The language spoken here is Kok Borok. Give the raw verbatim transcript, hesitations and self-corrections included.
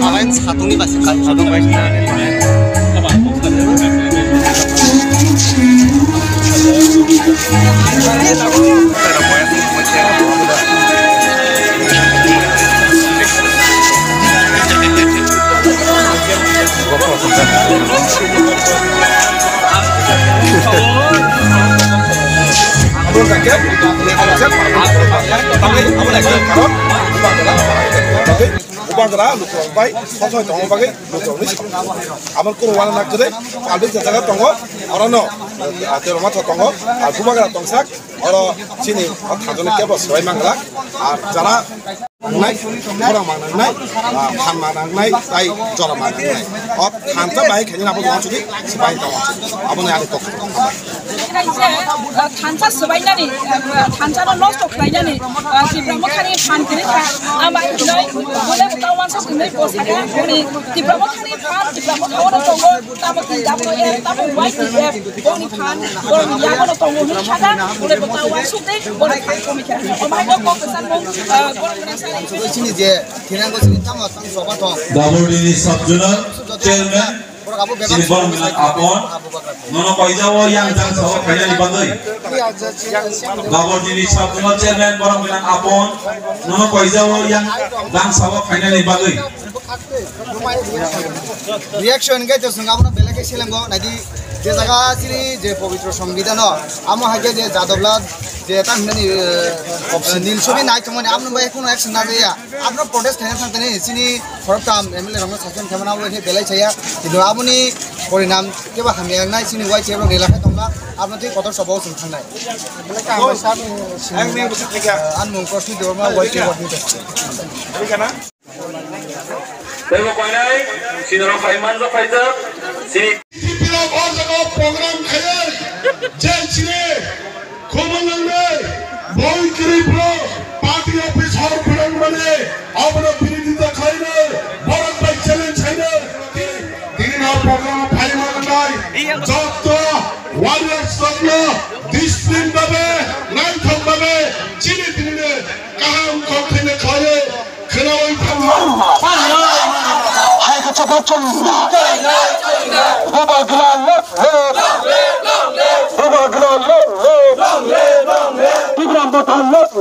Alain satungni basi kal satung bai. Bubagra lukurok bai sosoi tongma bagwi lukurokni sikha. Aboni kunu uanana kwrwi, alde je jaga tongo, orono, ah, teroma tho tongo, ah, bubagra tongsak, oro chini o thanjani kebo swbai mangla, ah, jara nangnai, khorang ma nangnai, ah, phan ma nangnai, tai jora ma nangnai. O thansa bai khaina abo wansugwi swbai tong wansugwi. Aboni ani kok. Thansa swbainani, thansa no nosto khlainani, Tipra Mothani phan kwrwi kha, ama hinwi bole bwtao uansuk hinwi bo sakha, boni Tipra Mothani phan, Tipra Motha ono tongo, tamo T W F, tamo Y T F, boni phan, boni yago no tongo hinwi sakha, bole bwtao uansuk tei boni phan komikha. Omo hai no kok kwchangmung, borok gwnang sari. Chini je, thinango chini tamo tang soba thong. Daborni sub-zonal chairman, chini borok gwnang Apon, nono koijao yang jang sao khainani bagwi. Daborni sub-zonal chairman, borok gwnang Apon, nono koijao yang jang sao khainani bagwi. Reaction khe to swngo abono belai khe selengo, naidi je jaga chini je pobitro songbidan no, amo hai khe je Jadobla je ta hinani, eh, nil sobi nai tongmani abono bai kheno action na jaya. Abono protest khaina thang tani chini khoroktham M L A rokno saspen khaimani abo khe belai chaya. Kintu aboni porinam kebo hamya wngnai chini Y T F rok rela khai tongkha. Abono tei kotor sobo chwng thangnai. Ang mung Krosni Debbarma Y T F rokni tongkha. Teibo koinai sinoro phai manjak phaijak, sini. Sipirok o jaga program khaiwi, je chini khumang nangnai, boi kwrwi bro, party office hor phwrwng mani, abono birodita khlainai, borok bai challenge khainai. Tini no program phai mangnai, joto warriors rokno discipline babe, naithok babe, chini tini kaham kok khaina khlaiwi, Khwnawi thangma. Hai khe chapa chong. Bubagra long live. Bubagra long live. Tipra Motha long